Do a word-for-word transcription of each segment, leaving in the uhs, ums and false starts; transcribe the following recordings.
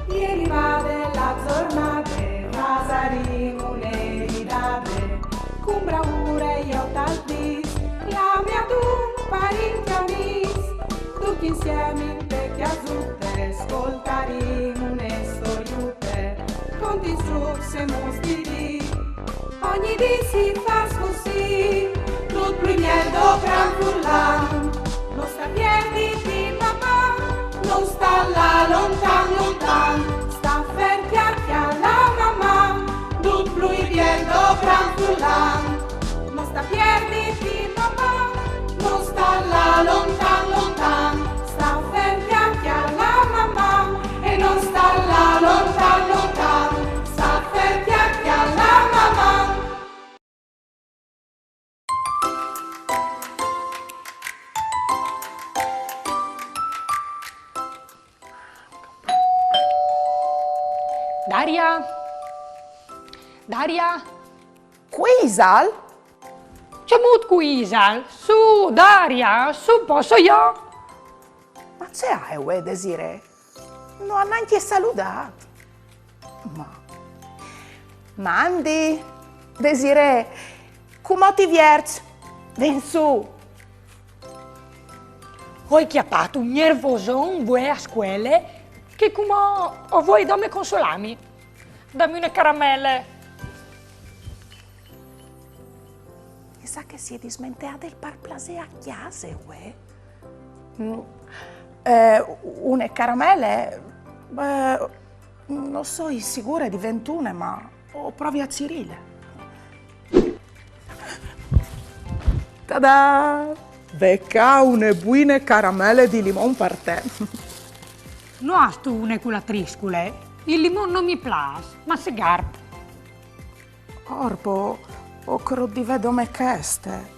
E rivade la zornade, fasarìn une ridade, cun braure jo tal dis, clame adun parint e amîs, ducj insiemi inte cjasute, scoltarìn une storiute, conti strucs e mustiris. Ogni dì si fâs cussì, dut plui biel do gran furlan. No sta pierditi, maman, no sta lâ lontan, lontan. Sta fer, cjalà, cjalà, maman, dut plui biel do gran furlan. No sta pierditi, maman, no sta lâ lontan, lontan. Sta fer, cjalà, cjalà, maman, e no sta lâ lontan, lontan. Sta fer, cjalà, cjalà, maman. Daria? Daria? Cui isal? Cemût cui isal? Sù, Daria, sù, po, soi jo. Ma ce aie vuê, Desirée? No à nancje saludât. Ma... Mandi, Desirée, cumò ti vierç, ven sù. O ai cjapât un gnervoson vuê a scuele, che cumò o vuei dome consolâmi. Dami une caramele. E sa che si è dismenteade il parplasê a cjase, vuê? Mm, eh, une caramele? Eh, no soi sigure di ventune, ma o provi a cirîle. Tadà! Ve ca une buine caramele di limon par te. No âstu une cu la triscule? Il limon no mi plâs, masse garp. Orpo, o crôt di vê dome cheste.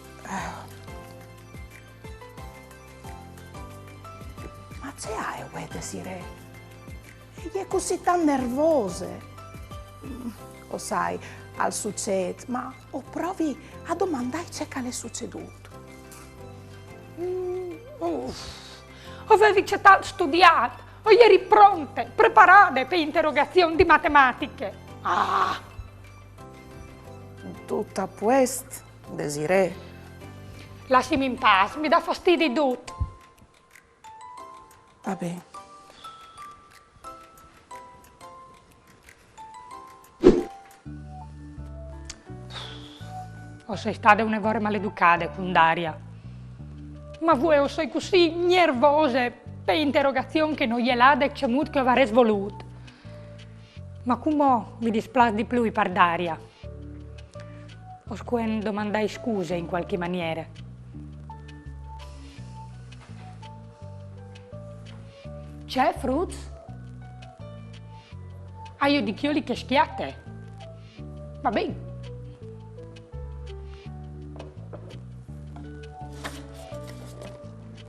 Ma ce aie vuê, Desirée? E je cussì tant nervose. Mm, o sai, al sucêt, ma o provi a domandâi ce che al è sucedût. Mm, uf. O vevi cetant studiât, o jeri pronte, preparade pe interogazion di matematiche. Ah! Dut a puest, Desirée? Lassimi in pâs, mi da fastidi dut. Va ben. O soi stade une vore maleducade cun Daria. Ma vuê o soi cussì gnervose pe interogazion che no je lade cemût che o varès volût. Ma cumò mi displâs di plui par Daria. O scuen domandâi scuse in cualchi maniere. Ce, fruts? Aio di cjoli chê scjate. Va ben.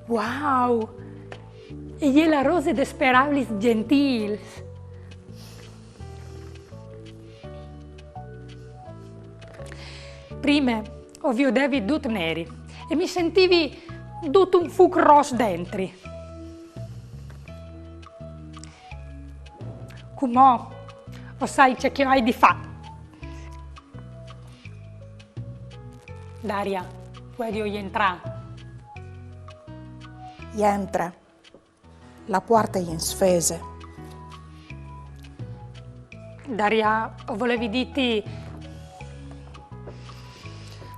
Wow! E je la rose des peraulis gjentîls. Prime o viodevi dut neri e mi sentivi dut un fûc ros dentri. Cumò o sai ce che o ai di fâ. Daria, puedio jentrâ? Jentre. La puarte e je in sfese. Daria, o volevi dîti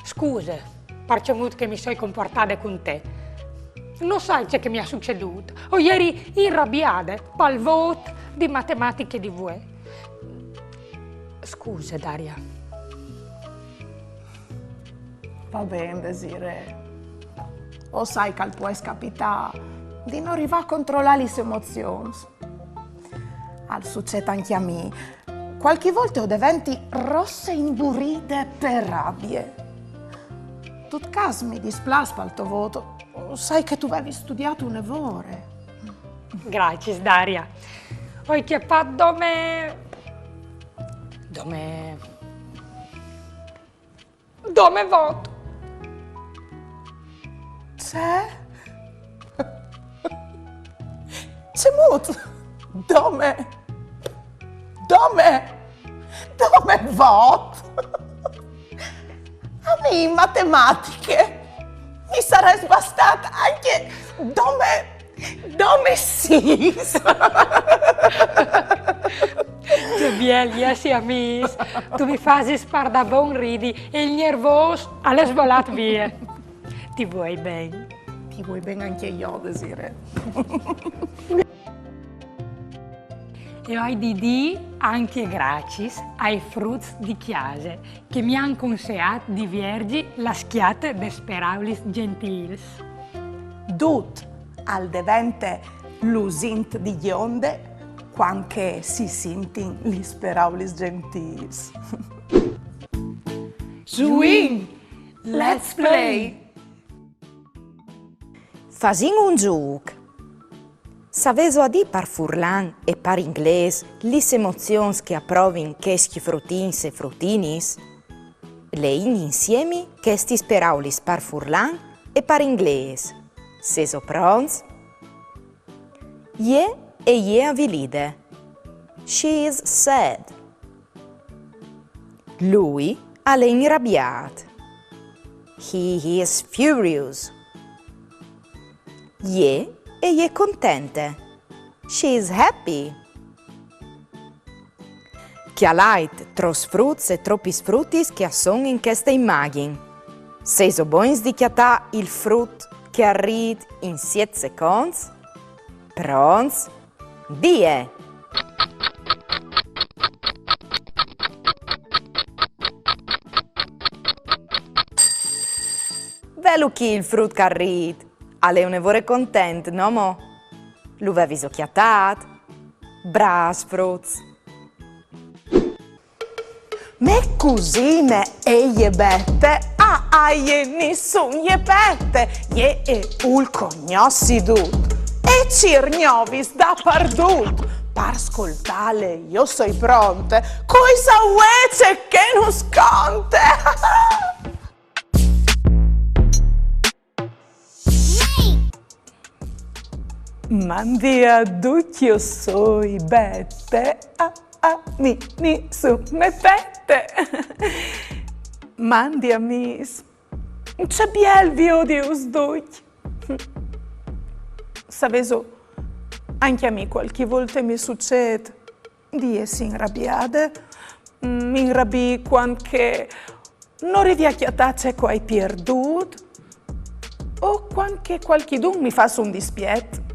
scuse par cemût che mi soi compuartade cun te. No sai ce che mi à sucedût. O jeri inrabiade pal vôt di matematiche di vuê. Scuse, Daria. Va ben, Desirée. O sai che al pues capitâ di no rivâ a controlâ lis emozions. Al sucêt ancje a mi. Cualchi volte o deventi rosse imburide pe rabie. Dut câs, mi displâs pal to vôt. O sai che tu vevis studiât une vore. Graciis, Daria. O ai cjapât dome... dome... dome vot. Ce? Cemût? Dome Dome, dome vot? A mi in matematiche mi sarès bastât ancje dome, dome sîs. Ce biel jessi amîs. Tu mi fasis pardabon ridi e il nervôs al è svolât vie. Ti vuei ben. Ti vuei ben ancje jo, Desirée. E o ai di dî ancje graciis ai fruts di cjase che mi àn conseât di vierzi la scjate des peraulis gjentîls. Dut al devente lusint di gjonde cuant che si sintin lis peraulis gjentîls. Zuìn! Let's play! Fasìn un zûc. Savêso a dî par furlan e par inglês lis emozions che a provin chescj frutins e frutinis? Leìn insiemi chestis peraulis par furlan e par inglês. Sêso pronts? Jê e je avilide. She is sad. Lui al è inrabiât. He is furious. Jê e je contente. She is happy. Cjalait trops fruts e tropis frutis che a son in cheste imagjin. Sêso bogns di cjatâ il frut che al rît in siet seconts? Pronts? Vie! Velu chi il frut che al rît. Al è une vore content, no mo? Lu veviso cjatât? Brâfs fruts! Mê cusine e je Bete, a jê nissun je pete, jê e vûl cognossi dut e cîr gnovis dapardut. Par scoltâle jo soi pronte, cui sa vuê ce che nus conte. Mandi a ducj, jo soi Bete, a, a mi nissun me pete. Mandi amîs, ce biel viodius ducj. Savêso, ancje a mi cualchi volte mi sucêt di jessi inrabiade, mm, mi inrabii cuant che no rivi a cjatâ ce che o ai pierdût, o cuant che cualchidun mi fâs un dispiet.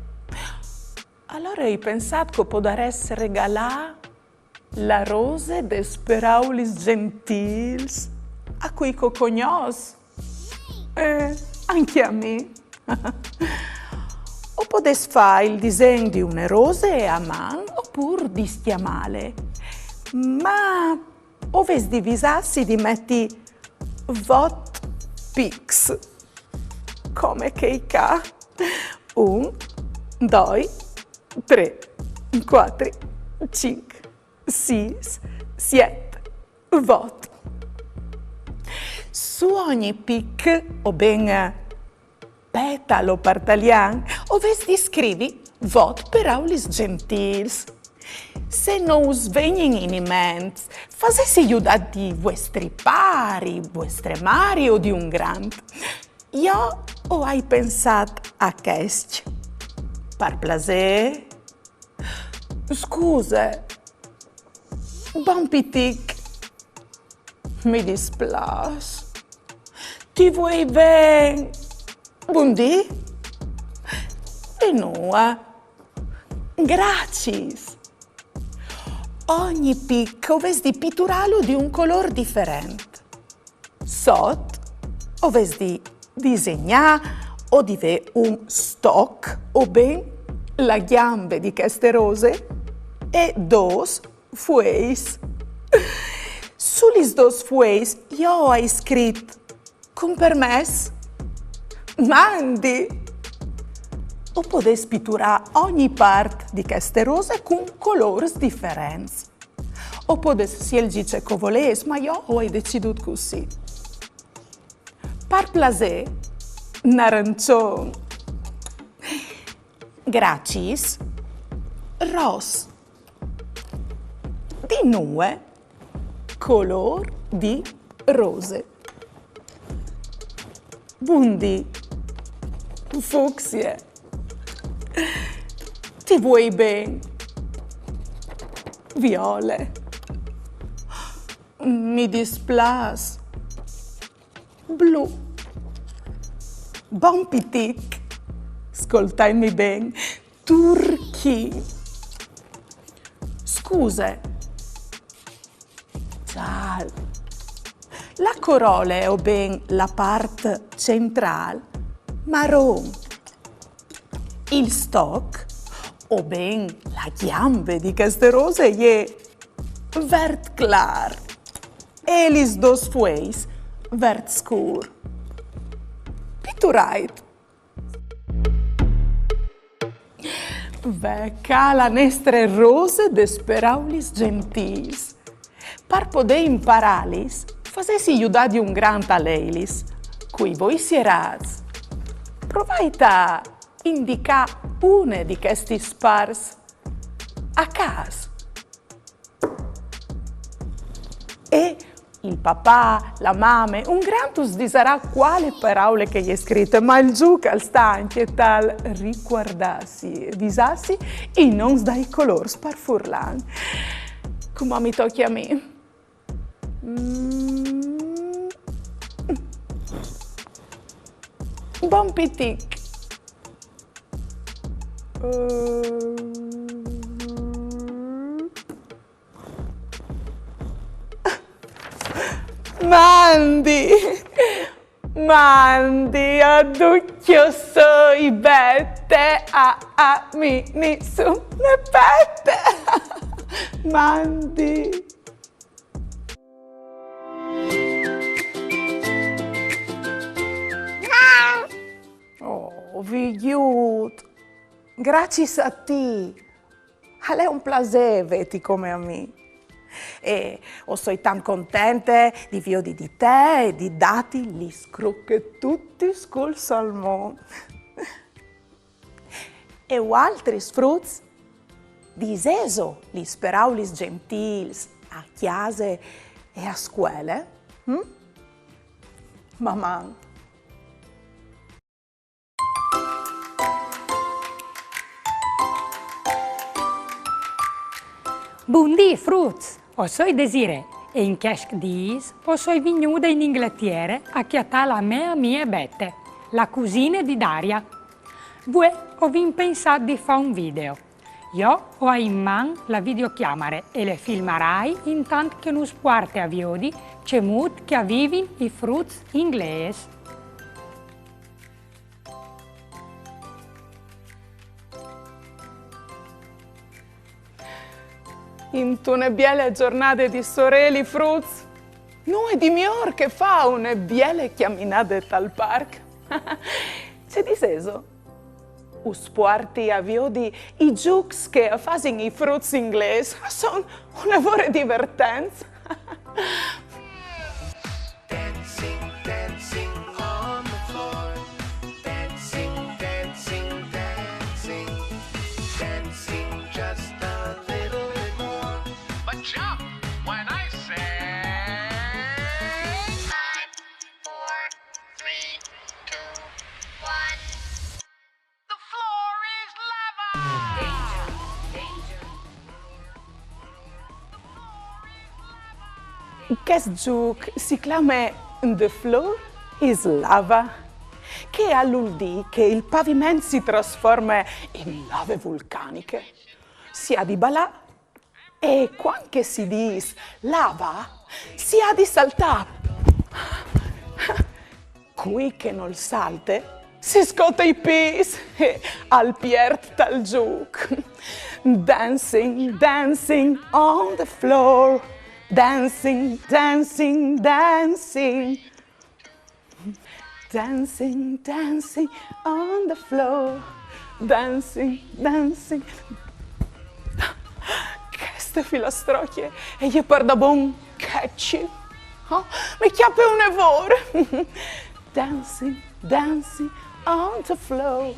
Alore o ai pensât che o podarès regalâ la rose des peraulis gjentîls a cui che o cognòs. Eh, ancje a mi. O podês fâ il disen di une rose a man opûr di scjamâle. Ma o vês di visâsi di meti vot pics. Come chei ca. Un, doi, trê, cuatri, cinc, sîs, siet, vot. Su ogni pic, o ben petalo par talian, o vês di scrivi vot peraulis gjentîls. Se no us vegnin iniment, fasêsi judâ di vuestri pari, vuestre mari o di un grant. Jo o ai pensât a chescj. Par plasê? Scuse. Bon pitic. Mi displâs. Ti vuei ben. Bundì. E nuie. Graciis. Ogni pic o vês di piturâlu di un colôr diferent. Sot o vês di disegnâ o di vê un stoc o ben la gjambe di cheste rose e dôs fueis. Su lis dôs fueis jo o ai scrit: cun permès, mandi! O podês piturâ ogni part di cheste rose cun colôrs diferents. O podês sielzi ce che o volês, ma jo o ai decidût cussì. Par plasê, narançon. Graciis. Ros. Di nue, colôr di rose. Bundì, fucsie. Ti vuei ben, viole. Mi displâs, blu. Bon pitic, scoltaimi ben, turchin. Scuse, zâl. La corole, o ben la part centrâl, maron. Il stoc, o ben la gjambe di cheste rose, e je vert clâr. E lis dôs fueis, vert scûr. Piturait. Ve ca la nestre rose des peraulis gentîls. Par podê imparâlis, fasêsi judâ di un grant a leilis. Cui voi sierâts, provait a indicâ une di chestis parts a câs. E il papà, la mame, un grant us disarà cuale peraule che e je scrite, ma il zûc al sta ancje tal ricuardâsi, visâsi i nons dai colôrs par furlan. Cumò mi tocje a mi. Mm. Bon pitic. Eh. Mandi! Mandi, a ducj, o soi Bete, a, a mi nissun me pete. Mandi. Oh, vigjut, graciis a ti. Al è un plasê vêti come a mi. E o soi tant contente di viodi di te e di dâti lis crochetutis cul salmon. E vualtris fruts, disêso lis peraulis gentîls a cjase e a scuele? Hm? Maman! Bundì, fruts! O soi Desirée e in chescj dîs o soi vignude in Ingletiere a cjatâ la mê amie Bete, la cusine di Daria. Vuê o vin pensât di fâ un video. Jo o ai in man la videocjamare e le filmarai intant che nus puarte a viodi cemût che a vivin i fruts inglês. Intune biele zornade di soreli, fruts, nuie di miôr che fâ une biele cjaminade tal parc. Ce disêso? Us puarti a viodi i zûcs che a fasin i fruts inglês. A son une vore divertents. Dancing, dancing on the floor. Dancing, dancing, dancing. Dancing just a little bit more. But jump when I say. Five, four, three, two, one. The floor is lava! Chest zûc si clame The Floor is Lava, che al vûl dî che il paviment si trasforme in lave vulcaniche. Si à di balâ e cuant che si dîs lava, si à di saltâ. Cui che nol salte, si scote i pîts e al piert tal zûc. Dancing, dancing on the floor. Dancing, dancing, dancing. Dancing, dancing on the floor. Dancing, dancing. Cheste filastrocje e je pardabon catchy. Oh, mi cjape une vore. Dancing, dancing on the floor.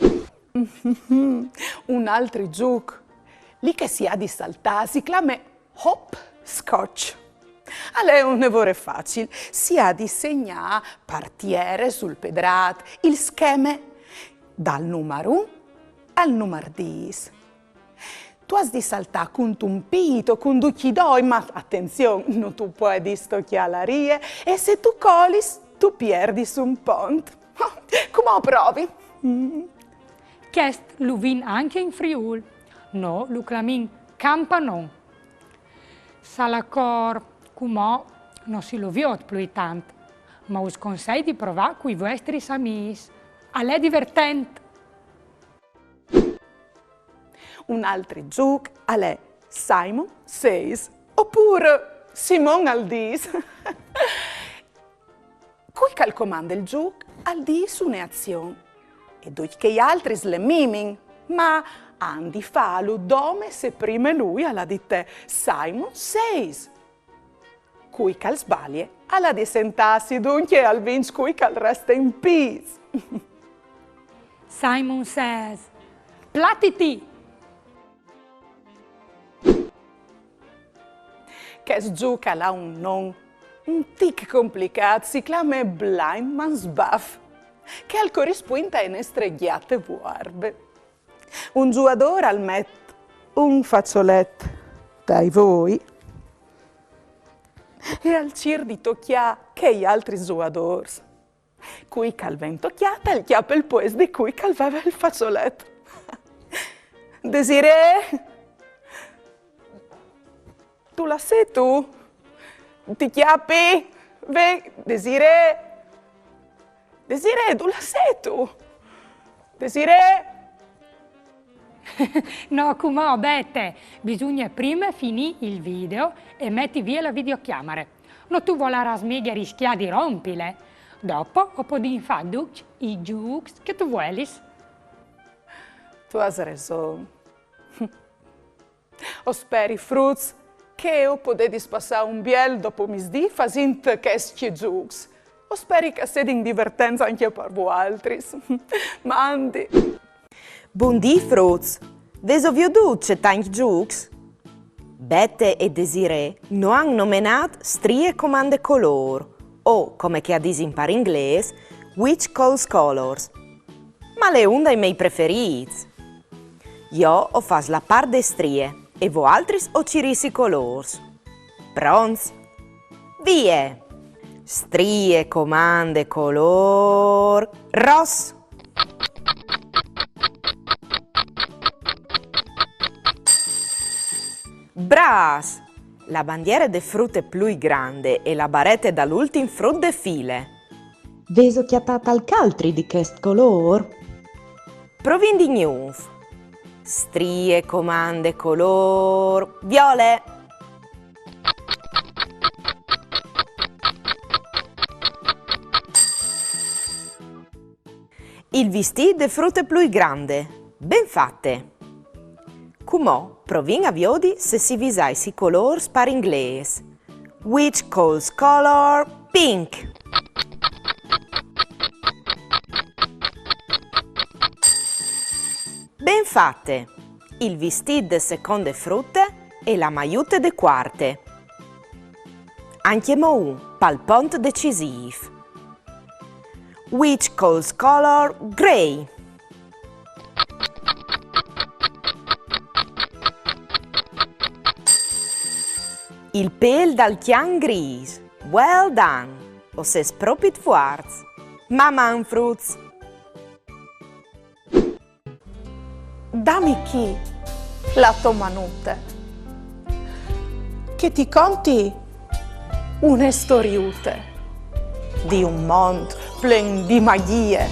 Un altri zûc, li che si à di saltâ, si clame hop Scotch. Al è une vore facil, si à di segnâ par tiere sul pedrât il scheme dal numar un al numar dîs. Tu âs di saltâ cuntun pît o cun ducj i doi, ma atenzion, no tu puedis tocjâ la rie, e se tu colis, tu pierdis un pont. Cumò o provi. Mm. Chest lu vin ancje in Friûl. Nô lu clamìn campanon. Salacor, cumò no si lu viôt plui tant, ma us consei di provâ cui vuestris amîs. Al è divertent! Un altri zûc al è Simon Says, opûr Simon al dîs. Cui che al comande il zûc al dîs une azion e ducj chei altris le mimin, ma àn di fâlu dome se prime lui al à dite Simon Says. Cui che al sbalie al à di sentâsi, duncje al vinç cui che al reste in pîts. Simon Says, platiti! Chest zûc al à un non un tic complicât, si clame Blind Man's Buff, che al corispuint ae nestre gjate vuarbe. Un zuiadôr al met un façolet tai voi e al cîr di tocjâ chei altris zuiadôrs. Cui che al ven tocjât al cjape il puest di cui che al veve il façolet. Desirée! Dulà sêstu? Ti cjapi? Ve, Desirée! Desirée, dulà sêstu? Desirée! No, cumò, Bete, bisugne prime finî il video e meti vie la videocjamare. No tu volarâs mighe riscjâ di rompile. Dopo o podìn fâ ducj i zûcs che tu vuelis. Tu âs reson. O speri, fruts, che o podedis passâ un biel dopomisdì fasint chescj zûcs. O speri che a sedin divertents ancje par voaltris. Mandi! Bundì, fruts! Vêso viodût ce tancj zûcs? Bete e Desirée no àn nomenât Strie comande colôr, o, come che a disin par inglês, Witch calls colours. Ma al è un dai miei preferîts. Jo o fâs la part de strie e voaltris o cirîs i colôrs. Pronts? Vie! Strie comande colôr ros. Brâfs! La bandiere de frute plui grande e la barete dal ultin frut de file. Vêso cjatât alc altri di chest colôr? Provìn di gnûf. Strie comande colôr viole. Il vistît de frute plui grande. Ben fate! Cumò provìn a viodi se si visais i colôrs par inglês. Witch calls color pink. Ben fate! Il vistît de seconde frute e la maiute de cuarte. Ancjemò un pal pont decisîf. Witch calls color grey. Il pêl dal cjan grîs. Well done! O sês propit fuarts. Maman, fruts! Dami chi la tô manute, che ti conti une storiute di un mont plen di magjie,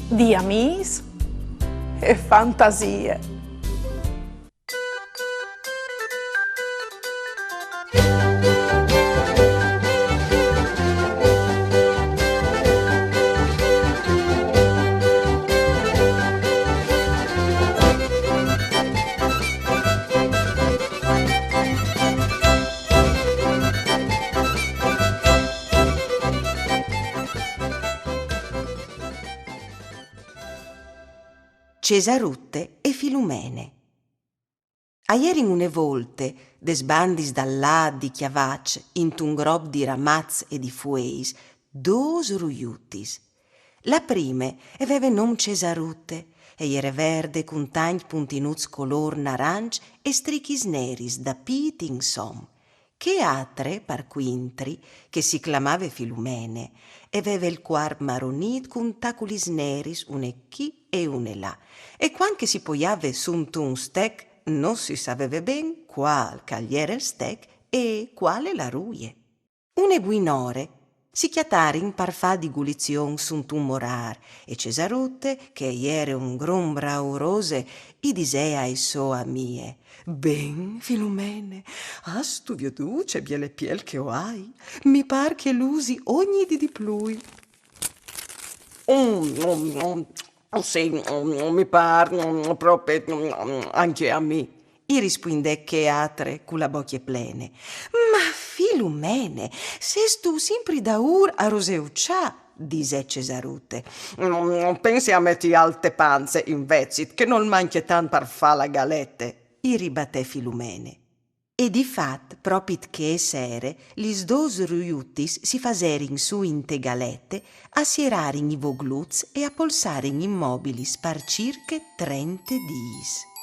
di amîs e fantasie. Cesarute e Filumene. A jerin une volte, des bandis dal lât di Cjavaç, intun grop di ramaçs e di fueis, dôs ruiutis. La prime e veve non Cesarute, e jere verde cun tancj puntinuts colôr naranç e strichis neris da pît insom. Chê atre, par cuintri, che si clamave Filumene, e veve il cuarp maronit cun taculis neris une chi e une là, e cuant che si poiave suntun stec, no si saveve ben cuâl che al jere il stec e cuale la ruie. Une buinore si cjatarin par fâ di gulizion suntun morâr, e Cesarute, che e jere un grum braurose, i disè ae sô amie: «Ben, Filumene, âstu viodût ce biele piel che o ai? Mi pâr che e lusi ogni dì di plui.» «Mm, mm, mm, sì, mm, mi pâr, mm, propit, mm, ancje a mi», i rispuindè chê atre cu la bocje plene. «Ma Filumene, sêstu simpri daûr a roseuçâ?» disè Cesarute. «Mm, pensi a meti alc te panze, invezit, che nol mancje tant par fâ la galete», i ribatè Filumene. E di fat, propit chê sere, lis dôs ruiutis si faserin sù inte galete, a sierarin i vogluts e a polsarin imobilis par cirche trente dîs.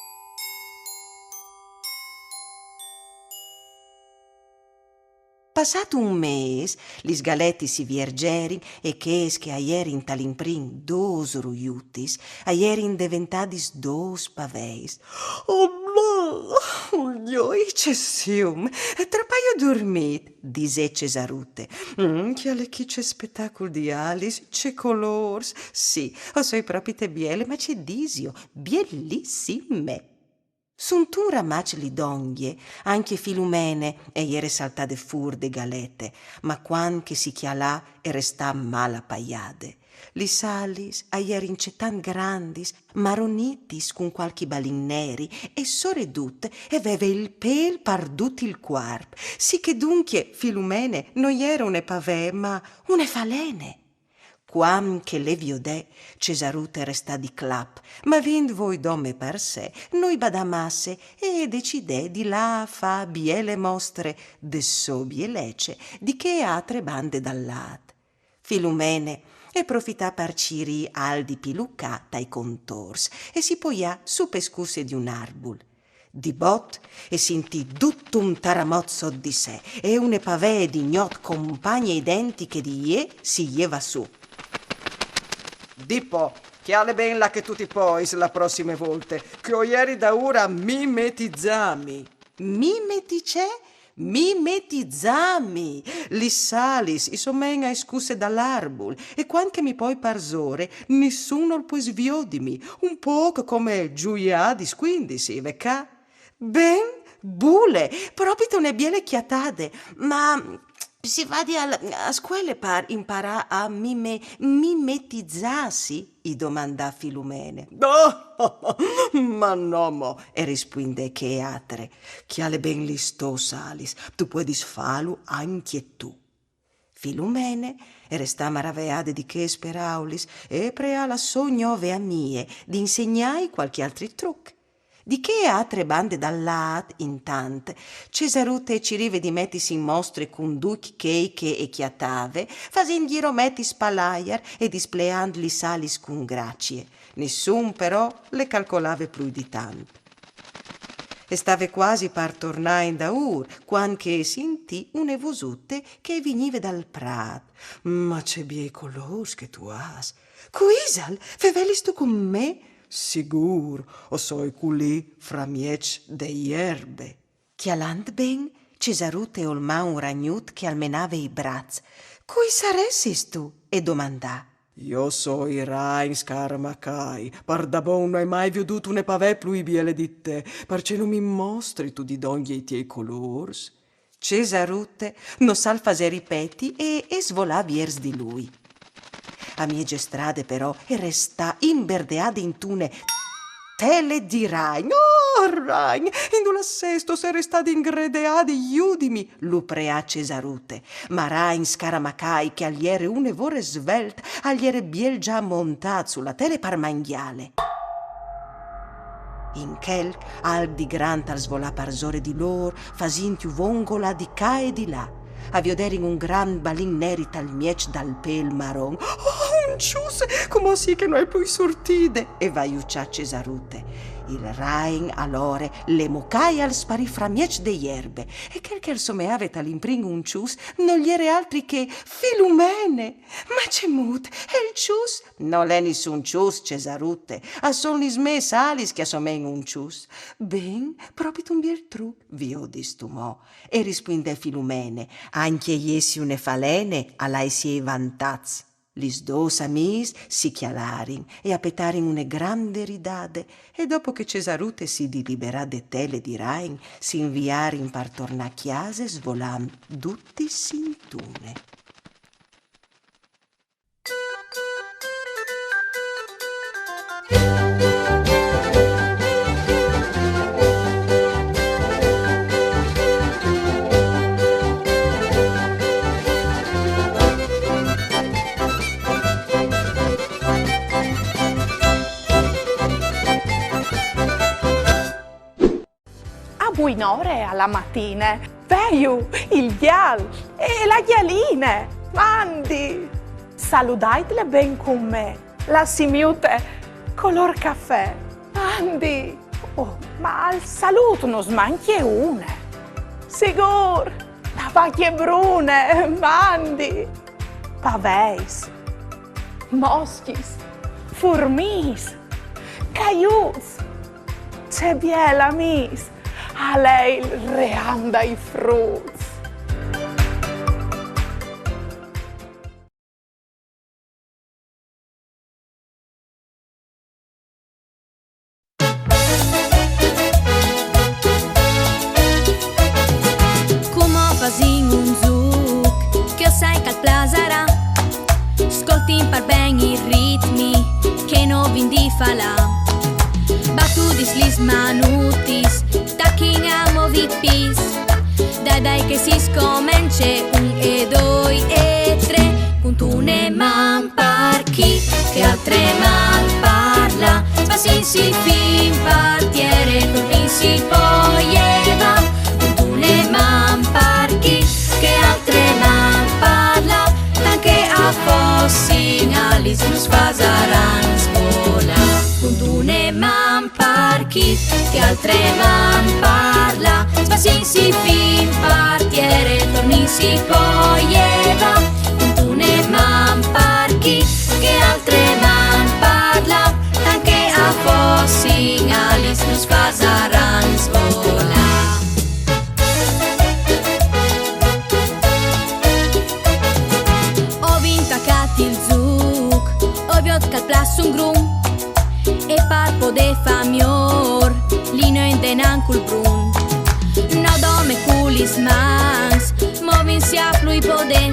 Passât un mês, lis galetis si viergerin e chês che a jerin tal imprin dôs ruiutis a jerin deventadis dôs paveis. «Oh, ma, joi, ce sium, trop aio durmît», disè Cesarute. «Mm, cjale chi ce spetacul di alis, ce colôrs! Sì, o soi propite biele, ma ce disio, bielissime!» Suntun ramaç li dongje, ancje Filumene e jere saltade fûr de galete, ma cuant che si cjalà e restà mâl apaiade. Lis alis a jerin cetant grandis, maronitis cun cualchi balin neri, e soredut e veve il pêl par dut il cuarp, sì che duncje Filumene no jere une pavee, ma une falene. Cuant che le viodè, Cesarute e restà di clap, ma vint vôi dome par se, no i badà masse e e decidè di lâ a fâ biele mostre de sô bielece di chê atre bande dal lât. Filumene e profità par cirî alc di pilucâ tai contors e si poià su pe scusse di un arbul. Di bot e sintì dut un taramot sot di se e une pavee di gnot compagne identiche di jê si jevà sù. «Di po, cjale ben là che tu ti pois la prossime volte, che o jeri daûr a mimetizâmi.» «Mimeti ce?» «Mimetizâmi! Lis alis i somein ae scusse dal arbul, e cuant che mi poi parsore, nissun nol pues viodimi, un pôc come zuiâ di scuindisi, ve ca?» «Ben, bule, propit une biele cjatade, ma si vadi al, a scuele par imparâ a mime-, mimetizâsi?» i domandà Filumene. «Ma no mo», e rispuindè chê atre, «cjale ben lis tôs alis, tu puedis fâlu ancje tu.» Filumene e restà maraveade di chês peraulis e e preà la sô gnove amie di insegnâi cualchi altri truc. Di chê atre bande dal lât, intant, Cesarute e cirive di metisi in mostre cun ducj chei che e cjatave, fasint ghirometis pal aiar e displeant lis alis cun gracie. Nissun, però, le calcolave plui di tant. E stave cuasi par tornâ indaûr, cuant che e sintì une vosute che e vignive dal prât. «Ma ce biei colôrs che tu âs!» «Cui isal? Fevelistu cun me?» «Sigûr, o soi culì framieç de jerbe.» Cjalant ben, Cesarute e olmà un ragnut che al menave i braçs. «Cui saressistu?» e domandà. «Jo o soi Ragn Scaramacai, pardabon no ai mai viodût une pavee plui biele di te, parcè no mi mostristu di dongje i tiei colôrs?» Cesarute no sal fasè ripeti e e svolà viers di lui. A mieze strade però e restà imberdeade intune tele di ragn. «Oh, Ragn, indulà sêstu? O soi restade ingredeade, judimi!» lu preà Cesarute. Ma Ragn Scaramacai, che al jere une vore svelt, al jere biel za montât su la tele par mangjâle. In chel, alc di grant al svolà parsore di lôr, fasintju vongolâ di ca e di là. A vioderin un grant balin neri tal mieç dal pêl maron. Oh, un çus! Cumò sì che no è plui surtide! E va juçà Cesarute. Il rain alore le mocà e al sparì framieç de jerbe, e chel che al someave tal imprin un çus nol jere altri che Filumene! Ma cemût, e il çus? Nol è nissun çus, Cesarute, a son lis mês alis che a somein un çus. Ben, propit un biel truc, viodistu mo, e rispuindè Filumene, ancje jessi une falene al à i siei vantaçs. Lis dôs amiis si cjalarin e a petarin une grande ridade, e dopo che Cesarute si diliberà de tele di rain, si inviarin par tornâ a cjase svolant dutis intune. A buinore a la matine, veju il gjal e la gjaline. Mandi! Saludaitle ben cun me, la simiute colôr cafè. Mandi! Oh, ma al salût nus mancje une. Sigûr, la vacje brune, mandi! Paveis, moscjis, furmiis, caiuts, ce biel amîs, al è il ream dai fruts. Cumò fasìn un zûc che o sai che al plasarà. Scoltìn par ben il ritmi che no vin di falâ. Batudis lis manutis, tachìn a movi pîts. Dai, dai che si scomence, un e doi e trê, cuntune man par chi che altre man par là, sbasìnsi fin par tiere, tornìnsi po jevà, cuntune man par chi che altre man par là, tant che a fossin alis nus fasaran svolâ, cuntune man par chi che altre man par là, sbasìnsi fin par tiere, tornìnsi po jevà, cuntune man par chi che altre man par là, tant che a fossin alis nus fasaran svolâ. O vin tacât il zûc, o viôt che al plâs un grum, e par podê fâ miôr, li no indenant cul brum. No dome cu lis mans, movìnsi a plui podê,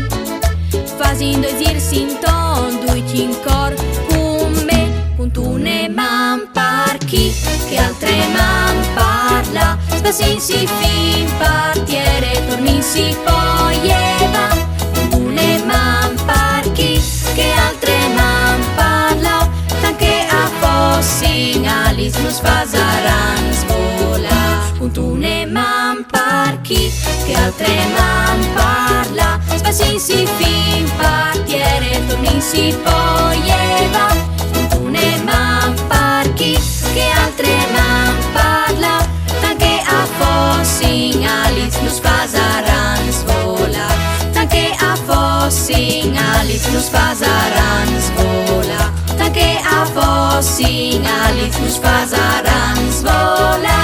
fasìn doi zîrs intorn, ducj in cor cun me, cuntune man par chi che altre man par là, sbasìnsi fin par tiere, tornìnsi po jevà, cuntune man par chi che altre man par là, tant che a fossin alis nus fasaran svolâ, cuntune man par chi che altre man par là, sbasìnsi fin par tiere, tornìnsi po jevà, cuntune man par chi che altre man par là, tant che a fossin alis nus fasaran svolâ, tant che a fossin alis nus fasaran svolâ, tant che a fossin alis nus fasaran svolâ.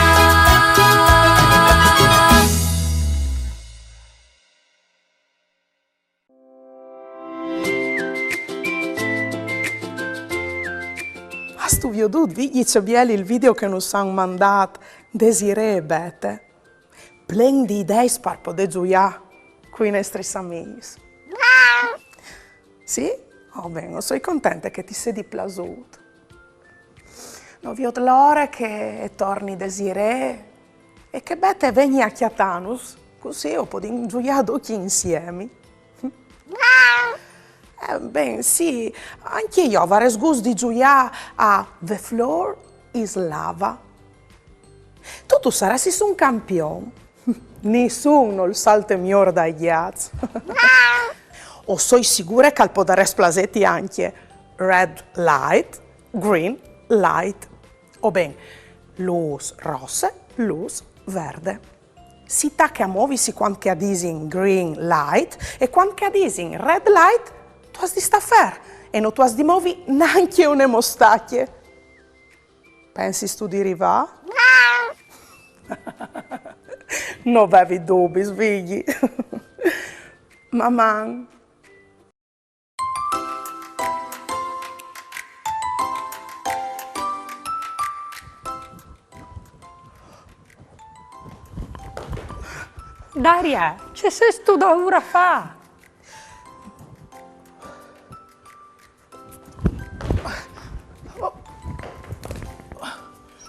Âstu viodût, Vigji, ce biel il video che nus àn mandât Desirée e Bete? Plen di ideis par podê zuiâ cui nestris amîs. Sì? Oh, ben, o soi contente che ti sedi plasût. No viôt la ore che e torni Desirée e che Bete e vegni a cjatânus, cussì o podìn zuiâ ducj insiemi. Eh, ben, sì, ancje jo o varès gust di zuiâ a The Floor is Lava. Tu, tu saressis un campion. Nissun nol salte miôr dai gjats. O soi sigure che al podarès plasêti ancje red light, green light. O ben, lûs rosse, lûs verde. Si tache a movisi cuant che a disin green light e cuant che a disin red light, tu âs di stâ fer e no tu âs di movi nancje une mostacje. Pensistu di rivâ? No vevi dubis, Vigji. Maman! Daria, ce sêstu daûr a fâ?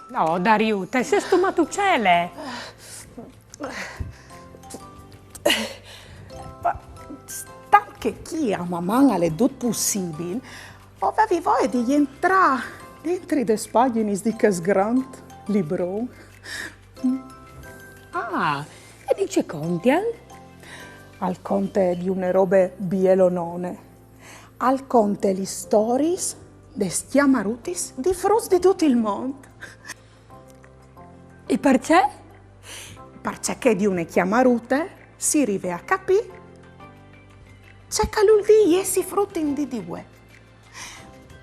No, Dariute, sêstu matucele? Ma stant che chi a Maman al è dut pussibil, o vevi voie di jentrâ dentri des pagjinis di chest grant libron. Ah, e di ce contial? Al conte di une robe bielonone. Al conte lis storiis des cjamarutis di fruts di dut il mont. E parcè? Parcè che di une cjamarute si rive a capî ce che al vûl dî jessi frut in dì di vuê.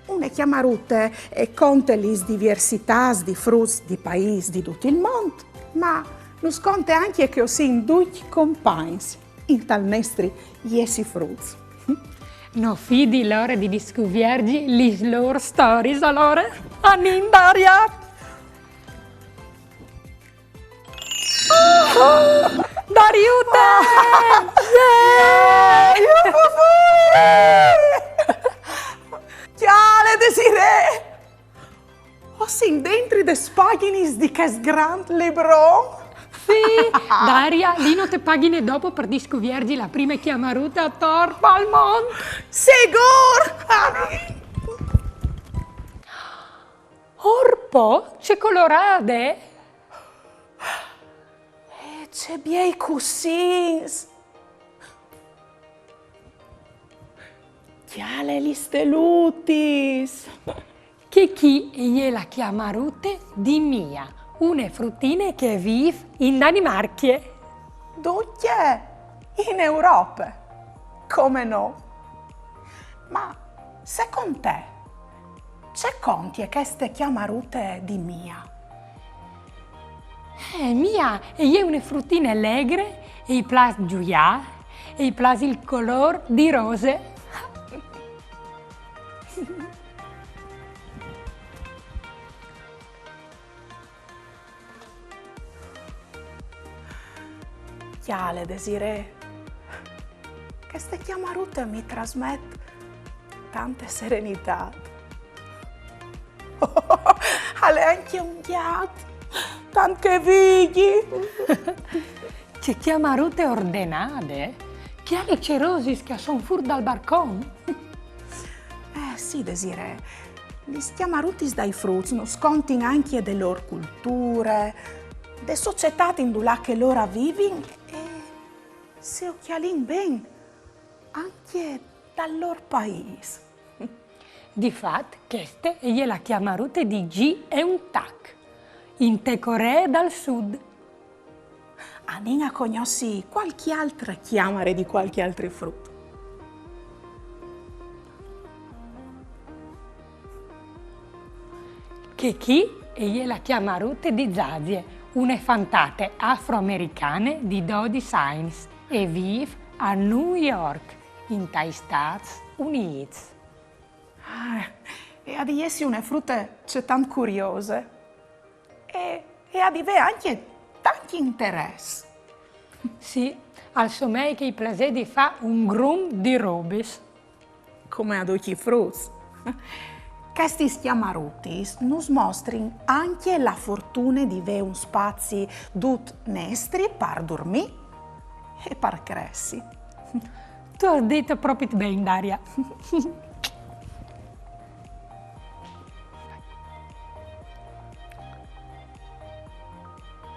Une cjamarute e conte lis diversitâts di fruts di paîs di dut il mont, ma nus conte ancje che o sin ducj compagns intal nestri jessi fruts. No fidi l'ore di discuvierzi lis lôr storiis, alore anìn, Daria! Dariute! Yeah! Cjale, Desirée! O sin dentri des pagjinis di chest grant libron? Sì, Daria, lino te pagjine dopo par discuvierzi la prime cjamarute ator pal mont. Sigûr! Orpo, ce colorade! E ce biei cussins! Cjale lis stelutis! Chê chi e je la cjamarute di Mia, une frutine che e vîf in Danimarcje. Ducje in Europe, come nô. Ma secont te, ce contie cheste cjamarute di Mia? Eh, Mia e je une frutine legre e i plâs zuiâ e i plâs il colôr di rose. Cjale, Desirée, cheste cjamarute mi trasmet tante serenitât. Al è ancje un gjat, tant che Vigji. Ce cjamarute ordenade, eh? Cjale ce rosis che a son fûr dal barcon. Eh, sì, Desirée. Lis cjamarutis dai fruts nus contin ancje de lôr culture, de societât indulà che lôr a vivin e, se o cjalìn ben, ancje dal lôr paîs. Di fat, cheste e je la cjamarute di Ji Eun-tak, inte Coree dal Sud. Anìn a cognossi cualchi altre cjamare di cualchi altri frut. Chê chi e je la cjamarute di Zazie, une fantate afroamericane di dodis agns, e e vîf a New York, intai Stâts Unîts. Ah, e à di jessi une frute cetant curiose. E, e à di vê ancje tancj interès. Sì, al somee che i plasedi fâ un grum di robis. Come a ducj i fruts. Chestis cjamarutis nus mostrin ancje la fortune di vê un spazi dut nestri par durmî e par cressi. Tu âs dite propit ben, Daria.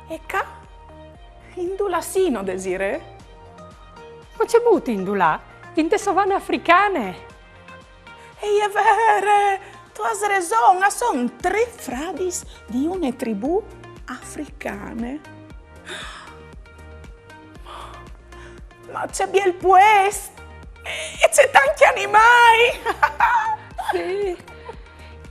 E ca? Indulà sino, Desirée? Ma cemût indulà? Inte savane africane! E je vere, tu âs reson, a son trê fradis di une tribù africane. Ma ce biel puest! E ce tancj animâi! Sì.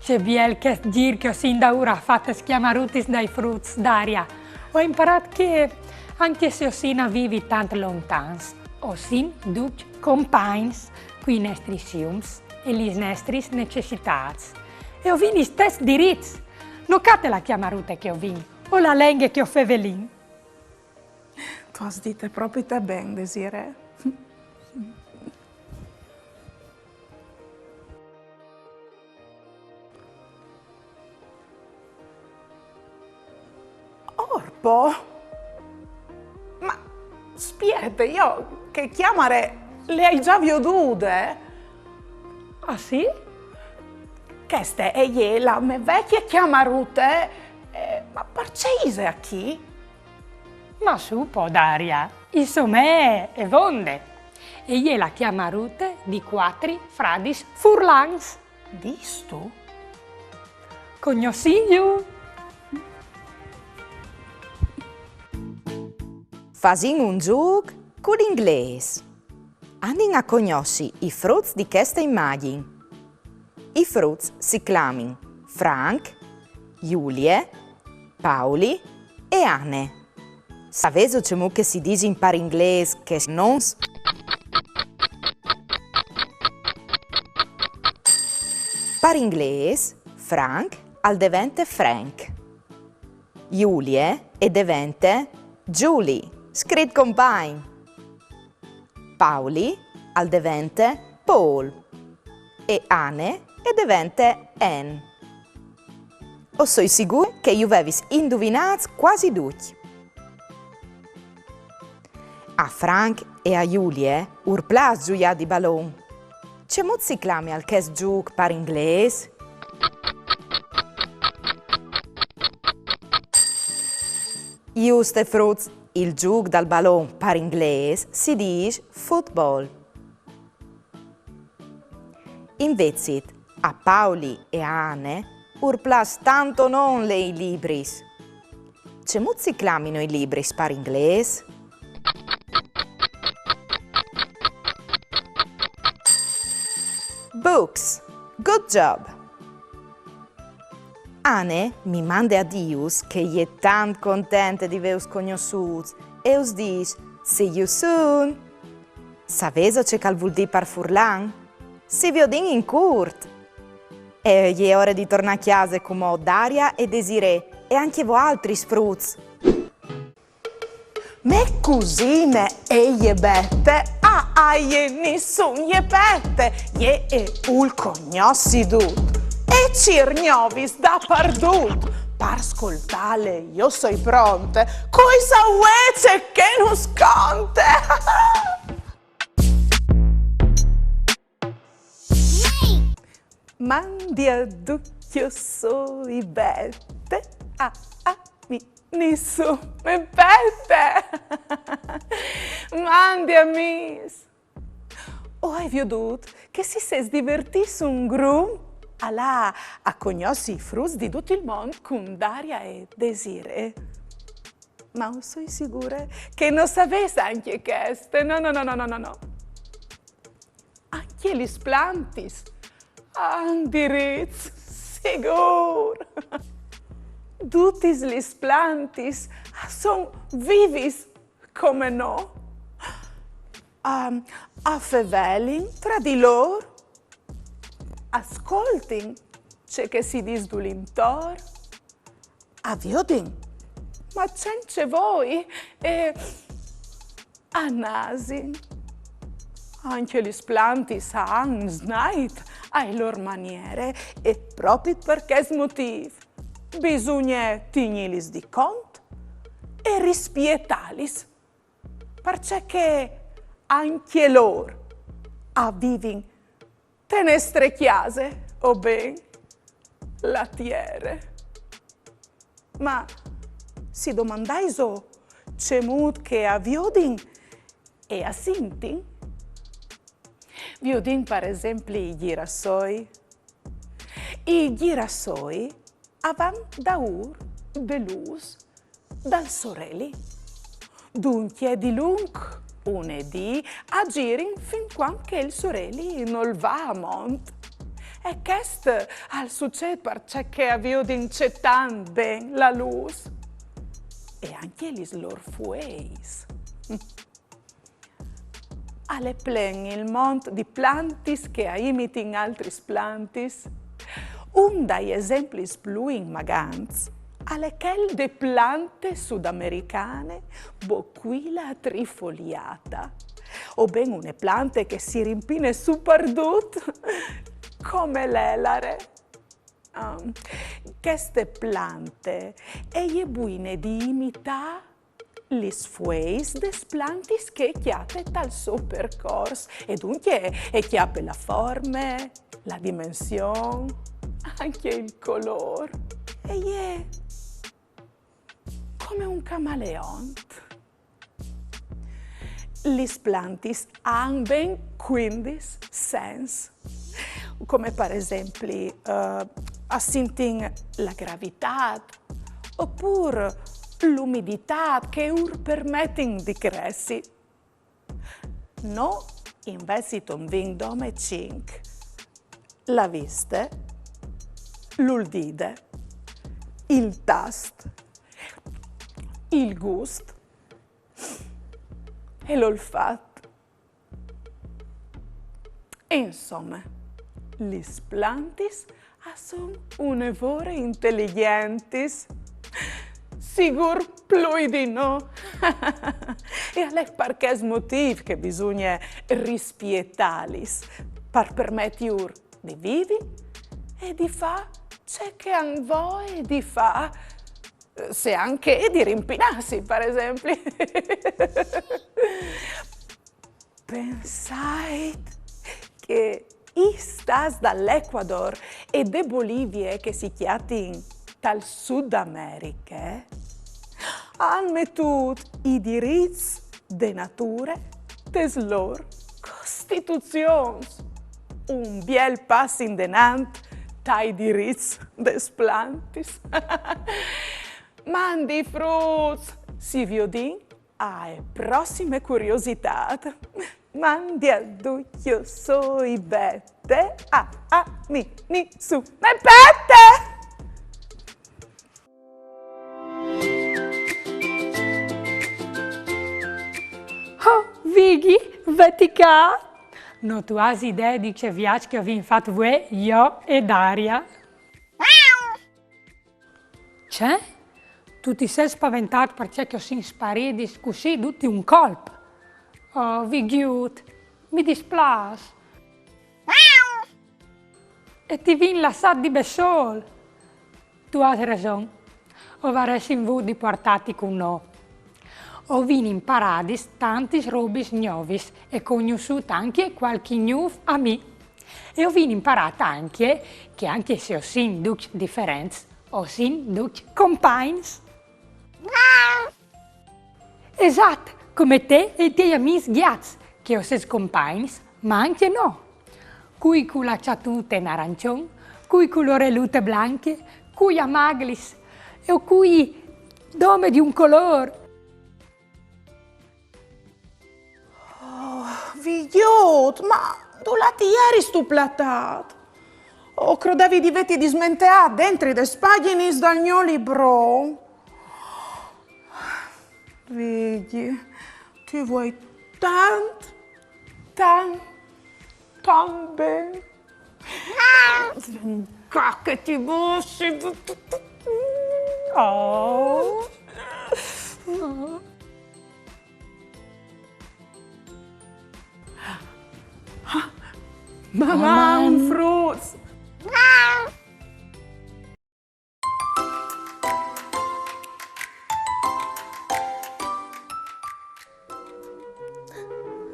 Ce biel chest zîr che o sin daûr a fâ tes cjamarutis dai fruts, Daria. O ai imparât che, ancje se o sin a vivi tant lontans, o sin ducj compagns cui nestris siums e lis nestris necessitâts. E o vin i stes dirits. No cjate la cjamarute che o vin, o la lenghe che o fevelin. Tu âs dite propite ben, Desirée. Orpo! Ma spiete, jo chê cjamare le ai za viodude. Ah, sì? Cheste e je la mê vecje cjamarute, eh, ma parcè ise achì? Ma su po, Daria, insome, e vonde. E je la cjamarute di cuatri fradis furlans. Distu? Cognossìnju! Fasìn un zûc cul inglês. Anìn a cognossi i fruts di cheste imagjin. I fruts si clamin Frank, Julie, Pauli e Anne. Savêso cemût che si disin par inglês chescj nons? Par inglês, Frank al devente Frank. Julie e devente Julie, scrit compagn. Pauli al devente Paul e Anne e devente Anne. O soi sigûr che ju vevis induvinâts cuasi ducj. A Frank e a Julie ur plâs zuiâ di balon. Cemût si clamial chest zûc par inglês? Juste, fruts, il zûc dal balon par inglês si dîs football. Invezit, a Pauli e a Anne ur plâs tant o non lei libris. Cemût si clamino i libris par inglês? Books. Good job! Anne mi mande a dîus che e je tant contente di vêus cognossûts e us dîs: "See you soon!" Savêso ce che al vûl dî par furlan? Si viodìn in curt! E je ore di tornâ a cjase cumò, Daria e Desirée, e ancje voaltris fruts. Mê cusine e je Bete, a, a jê nissun je pete, jê e vûl cognossi dut, e cîr gnovis dapardut. Par scoltâle jo soi pronte, cui sa vuê ce che nus conte. Mandi a ducj, jo soi Bete, a, a mi nissun me pete. Mandi amîs. O ai viodût che si sês divertîts un grum a lâ a cognossi i fruts di dut il mont cun Daria e Desirée. Ma o soi sigure che no savês ancje cheste. No, no, no, no, no, no, no. Ancje lis plantis a àn dirits, sigûr. Dutis lis plantis a son vivis come nô. A, a fevelin tra di lôr, a scoltin ce che si dîs dulintor, a viodin, ma cence voi, e a nasin. Ancje lis plantis a àn snait ae lôr maniere, e propit par chest motîf bisugne tignîlis di cont e rispietâlis, parcè che ancje lôr a vivin te nestre cjase, o ben, la tiere. Ma Si domandaiso cemût che a viodin e a sintin? Viodìn, par esempli, i gjirasoi. I gjirasoi a van daûr de lûs dal soreli. Duncje, dilunc une dì a zirin fin cuant che il soreli nol va a mont. E chest al sucêt parcè che a viodin cetant ben la lûs. E ancje lis lôr fueis. Al è plen il mont di plantis che a imitin altris plantis. Un dai esemplis plui inmagants al è chel de plante sudamericane Boquila trifoliata, o ben une plante che si rimpine su pardut come l'elare. Ah, cheste plante e je buine di imitâ lis fueis des plantis che e cjate tal so percors, e duncje e cjape la forme, la dimension, ancje il colôr. E je come un camaleont. Lis plantis a àn ben cuindis sens, come par esempli, eh, a sintin la gravitât, opûr l'umiditât che ur permetin di cressi. Nô invezit o 'nd vin dome cinc: la viste, l'uldide, il tast, il gust e l'olfat. Insome, lis plantis a son une vore inteligjents. Sigûr plui di nô. E al è par chest motîf che bisugne rispietâlis, par permeti lôr di vivi e di fâ ce che a àn voie di fâ, se ancje di rimpinâsi, par esempli. Pensait che i stâts dal Ecuador e de Bolivie, che si cjatin tal Sud Americhe, a àn metût i dirits de nature tes lôr costituzions. Un biel pas indenant tai dirits des plantis. Mandi fruts, si viodìn ae prossime curiositât. Mandi a ducj, jo soi Bete, a, a, mi, mi, su, me pete! Oh, Vigji, veti ca! No tu âs idee di ce viaç che o vin fat vuê, jo e Daria. Ce? Tu ti sês spaventât parcè che o sin sparidis cussì dut di un colp? Oh, Vigjut, mi displâs. E ti vin lassât di bessôl. Tu âs reson. O varessin vût di puartâti cun nô. O vin imparadis tantis robis gnovis e cognossût ancje cualchi gnûf amì. E o vin imparât ancje che ancje se o sin ducj diferents, o sin ducj compagns. Esat, come te e i tiei amîs gjats, che o sês compagns, ma ancje no. Cui cu la cjatute in arancion, cui cu la orelute blancje, cui a maglis, e o cui dome di un colôr. Oh, Vigjut, ma dulà ti jeristu platât? O crodevi di vêti dismenteât dentri des pagjinis dal gno libron. Vigji, ti vuei tant, tant, tant ben. Ca che ti bussi. Oh. Maman, fruts!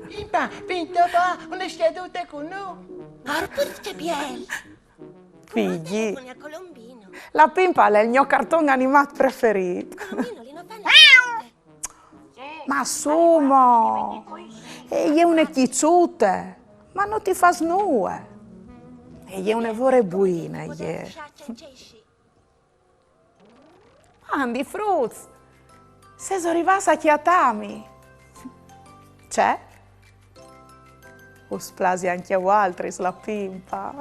Pimpa, vegnistu a fâ une schiadute cun nô? Guarda ce biel! Vigji. Con il Colombino. La Pimpa al è il gno carton animât preferît. Colombino, li Ma su mo! E je une cjiçute, ma no ti fâs nuie. E je une vore buine, e je. Mandi, fruts! Sêso rivâts a cjatâmi? Ce? Us plasi ancje a voaltris la pimpa?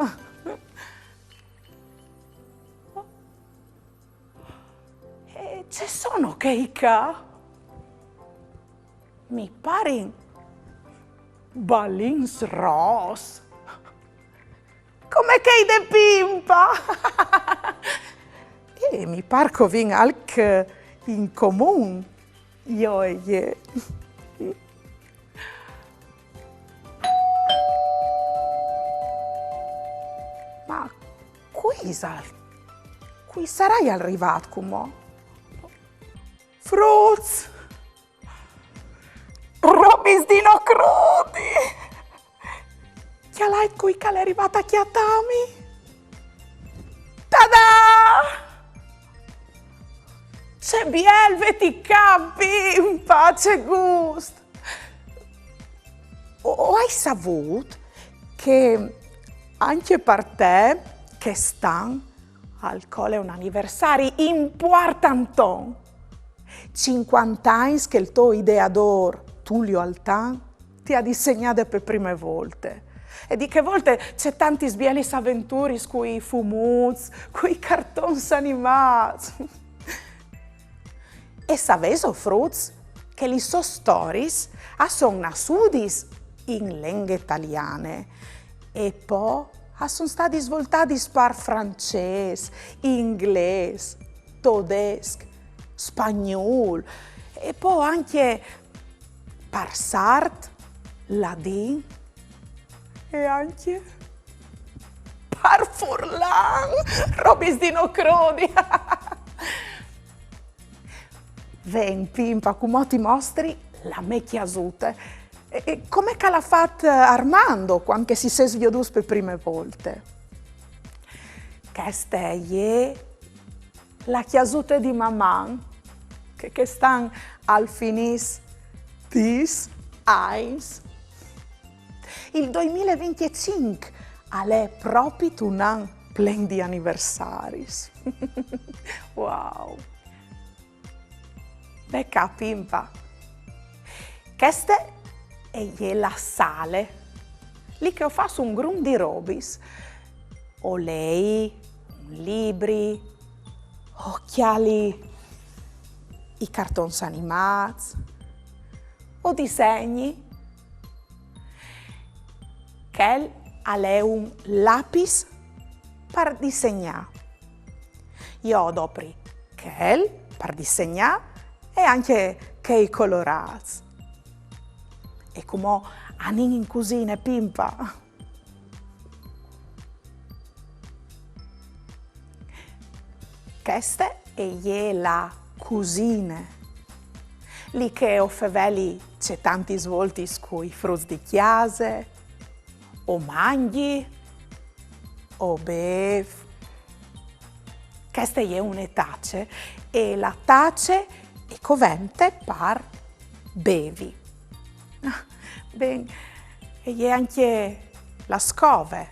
E ce sono chei ca? Mi parin balins ros. Come chei de pimpa. E mi pâr che o vin alc in comun, jo e jê. Ma cui isal? Cui saraial rivât cumò? Fruts! Robis di no crodi! Cjalait cui che al è rivât a cjatâmi! Tada! Ce biel vêti ca, pimpa, ce gust! O, o ai savût che ancje par te chest an al cole un aniversari impuartanton. Cincuante agns che il to ideadôr Tullio Altan ti à disegnade pe prime volte. E di chê volte ce tantis bielis aventuris cui fumuts, cui cartons animâts. E savêso, fruts, che lis sôs storiis a son nassudis in lenghe taliane e po a son stadis voltadis par francês, inglês, todesc, spagnûl e po ancje par sard, ladin e ancje par furlan, robis di no crodi. Ven, pimpa, cumò ti mostri la mê cjasute. E, e come che al à fat Armando cuant che si sês viodûts pe prime volte? Cheste e je la cjasute di Maman, che chest an al finìs dîs agns. Il doi mil e vincjecinc al è propit un an plen di aniversaris. Wow! Ve ca, pimpa. Cheste e je la sale, li che o fâs un grum di robis. O lei un libri, o cjali i cartons animâts, o disegni. Chel al è un lapis par disegnâ. Jo o dopri chel par disegnâ e ancje chei colorâts. E cumò anìn in cusine, pimpa. Cheste e je la cusine, li che o feveli cetantis voltis cui fruts di cjase, o mangji, o bêf. Cheste e je une tace, e la tace e covente par bevi. Ah, ben, e je ancje la scove,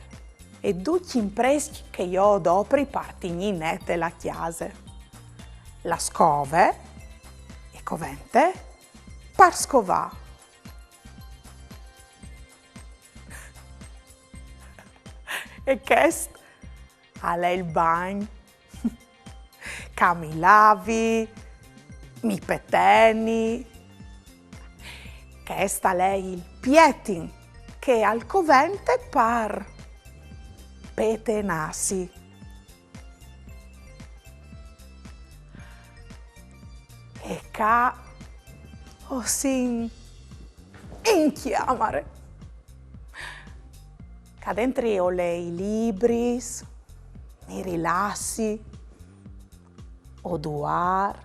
e ducj i imprescj che jo o dopri par tignî nete la cjase. La scove e covente par scovâ. E chest al è il bagn. Ca mi lavi, mi peteni. Chest al è il pietin che al covente par petenâsi. E ca o sin in cjamare. Ca dentri o lei libris, mi rilassi, o duar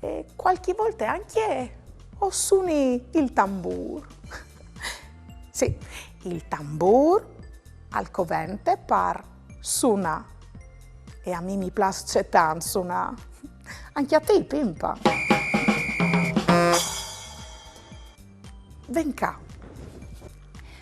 e cualchi volte ancje o suni il tambûr. Sì, il tambûr al covente par sunâ. E a mi mi plâs cetant sunâ. Ancje a ti, pimpa. Ven ca.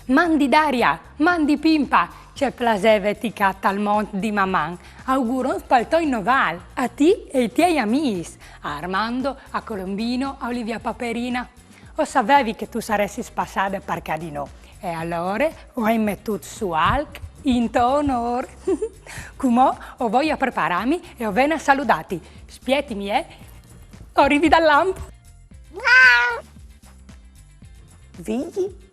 Mandi Daria, mandi Pimpa, ce plasè vèti ca tal mont di Maman. Augurons pal to innovàl, a ti e i tiei amìs, a Armando, a Colombino, a Olivia Paperina. O savevi che tu saressis passade par ca di nô. E alore o ai metût sù alc in to onôr. Cumò o voi a preparâmi e o ven a saludâti. Spietimi, eh? O rivi dal lamp. Vigji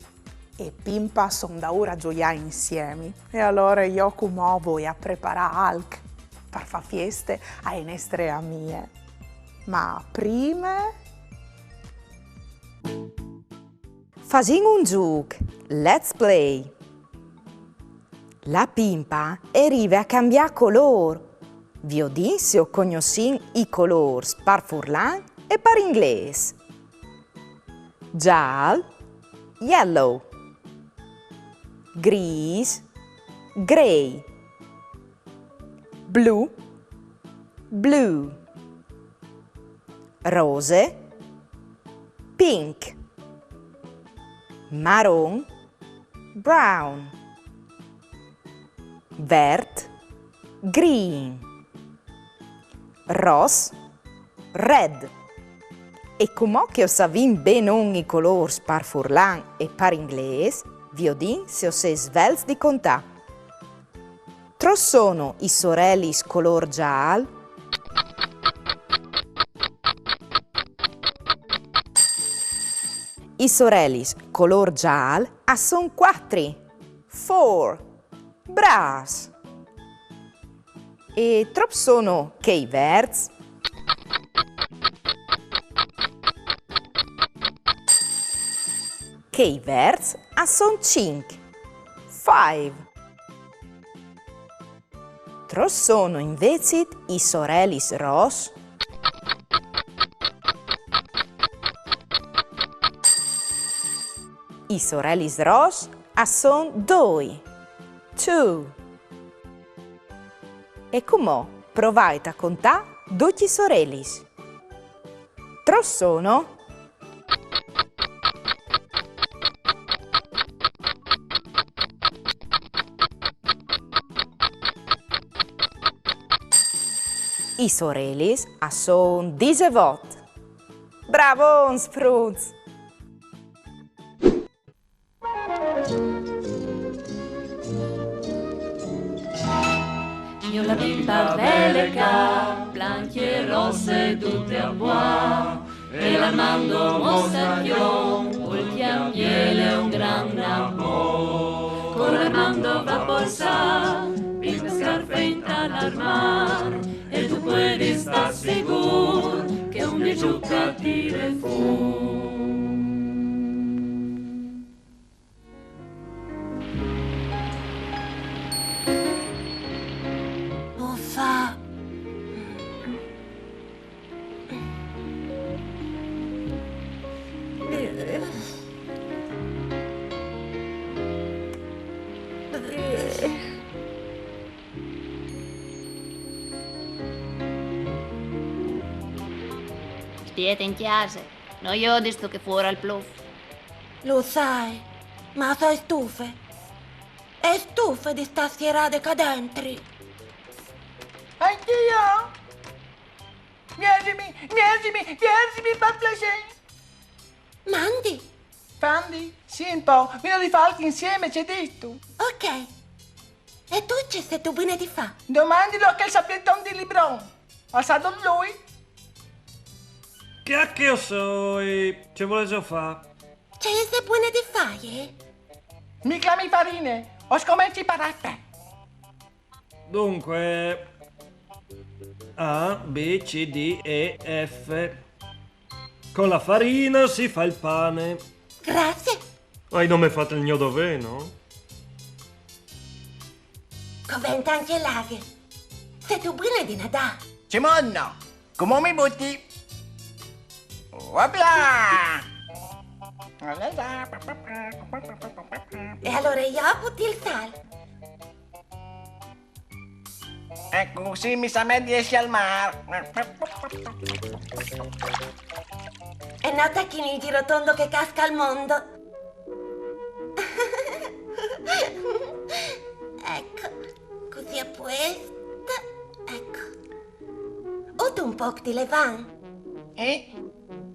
e Pimpa a son daûr a zoiâ insiemi. E alore jo cumò o voi a preparâ alc par fâ fieste ae nestre amie. Ma prime... Fasìn un zûc. Let's play. La Pimpa e rive a cambiâ colôr. Viodìn se o cognossìn i colôrs par furlan e par inglês. Zâl, yellow. Grîs, grey. Blu, blue. Rose, pink. Maron, brown. Vert, green. Ros, red. E cumò che o savìn benon i colôrs par furlan e par inglês, viodìn se o sês svelts di contâ. Trops sono i sorelis colôr zâl? I sorelis colôr zâl a son cuatri. Four. Brâfs! E trops sono chei verts? Chei verts a son cinc. Five. Trops sono invezit i sorelis ros? I sorelis ros a son doi. Two. E cumò provait a contâ ducj i sorelis. Trops sono? I sorelis a son disevot. Bravons, fruts! Gnò la Pimpa vele ca, blancje e rosse dute a bois, e l'Armando mostacjon, cul cjambiel e un gran napò. Co l'Armando va a porzâ, Pimpa scarfe intal armâr, e tu puedis stâ sigûr che un di zûc a tire fûr. Uffa! Spiete in cjase, no jodistu che fûr al plûf? Lu sai, ma o soi stufe. E stufe di stâ sierade ca dentri. Ancje jo! Vierzimi, vierzimi, vierzimi, par plasê! Mandi! Fandi, sì, un pôc, vino di fâ alc insiemi, ce distu? Ok. E tu ce sêstu buine di fâ? Domandilo a chel sapieton di Libron. Al sa dut lui. Ca che o soi, ce volêso fâ? Ce ise buine di fâ, eh? Mi clami Farine, o scomenci par F. Dunque, A, B, C, D, E, F. Con la farina si fa il pane. Grazie. Ai nome fat il gno dovê, no? Covente ancje la aghe. Sêstu buine di nadâ? Cemût no? Cumò mi buti. Opla! E alore jo o buti il sâl. Eco, sì, mi sa me di jessi al mâr. E no tachìn il girotondo che casca il mondo. Ecco, cusì a puest. Ecco. Ut un pôc di levan? Eh?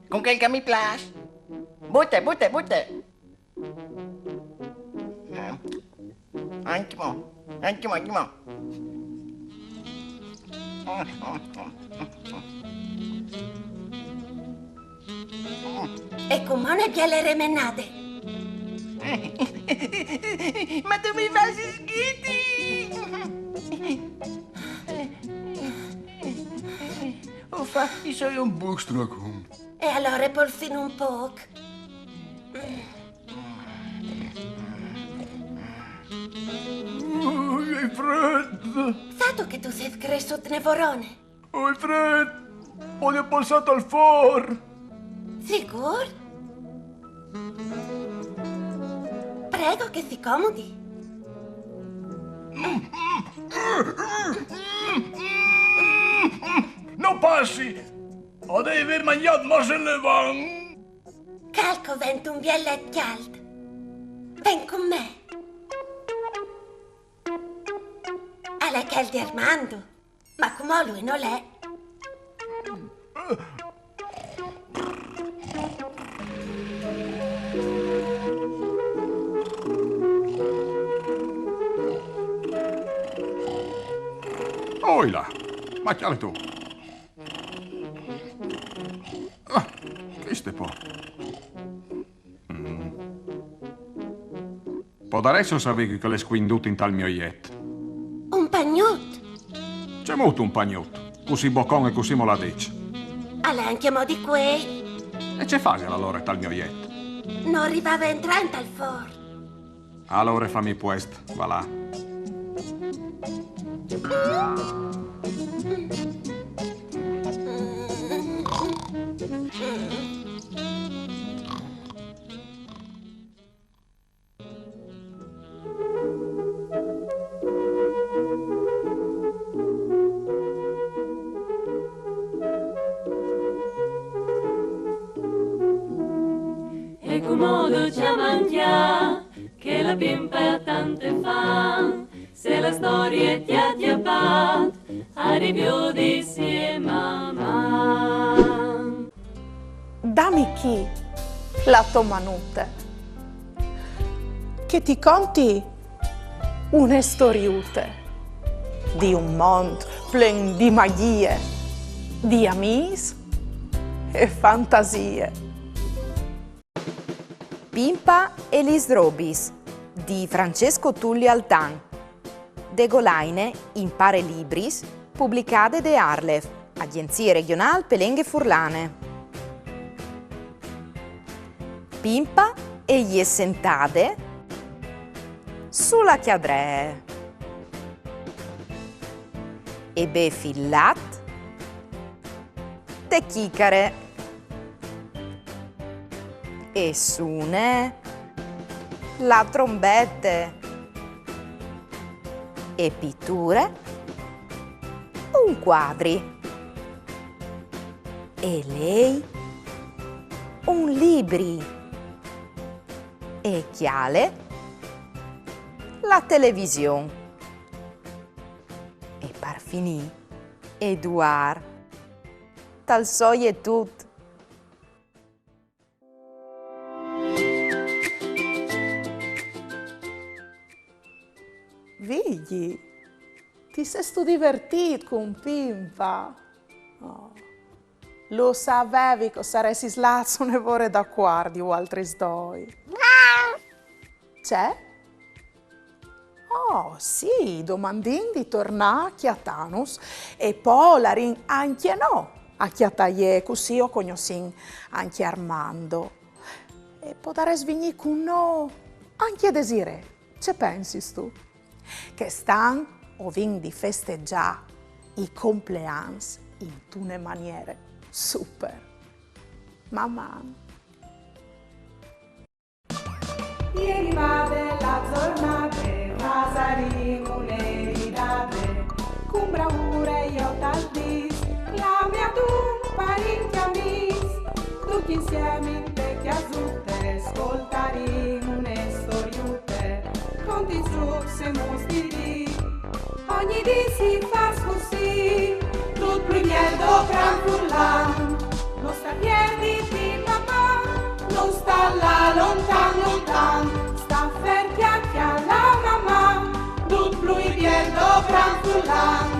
Cun chel che mi plâs. Bute, bute, bute. Eh. Ancje mo, ancje mo, ancje mo. E cumò une biele remenade. Ma tu mi fâs i sghiti! Uf, jo o soi un buc strucon. E alore polsìn un pôc. Ui, che frêt! Sâstu che tu sês cressût une vorone? Ui, che frêt! O ai polsât tal for! Sigûr? Prego, che si comudi. No passi! O devi vê mangjât masse levan! Calc o vent un biel let cjalt. Ven cun me. Al è chel di Armando. Ma cumò lui nol è. Oilà, ma cjale tu. Ah, cheste po. Mm. Podarès savê cui che al è scuindût intal gno jet? Un pagnut. Cemût un pagnut? Cussì bocon e cussì moladec. Al è ancjemò di cuei. E ce fasal alore tal gno jet? Nol rivave a entrâ intal for. Alore fâmi puest, va là. E cumò ducj a mangjâ, che la pimpa e à tante fam, se la storie ti à cjapât, a riviodisi e man man. Dami chi la tô manute, che ti conti une storiute di un mont plen di magjie, di amîs e fantasie. Pimpa e lis robis, di Francesco Tullio Altan. De Golaine, Impare Libris, publicade de ARLeF, Agjenzie Regjonâl pe Lenghe Furlane. Pimpa e je sentade su la cjadree e bêf il lat te cjicare e sune la trombete e piture un cuadri e lei un libri e cjale la television. E par finî, Eduard, tal so jetut. Vigji, ti sêstu divertît cun Pimpa? Oh. Lu savevi che o saressis lâts une vore dacuardi, vualtris doi. Ce? Oh, sì, domandìn di tornâ a cjatânus e po o larìn ancje nô a cjatâ jê, cussì o cognossìn ancje Armando. E podarès vignî cun nô ancje Desirée. Ce pensistu? Chest an o vin di festegjâ i compleans intune maniere super. Maman! E rivade la zornade, fasarìn une ridade, cun braure jo tal dîs, clamìn a dun parint e amîs, ducj insiemi inte cjasute, scoltarìn une storiute, cont Ogni dì si fâs cussì, dut plui biel doprant furlan. No sta pierditi, papà, no sta lâ lontan lontan. Sta fer, cjale la mamà, dut plui biel doprant furlan.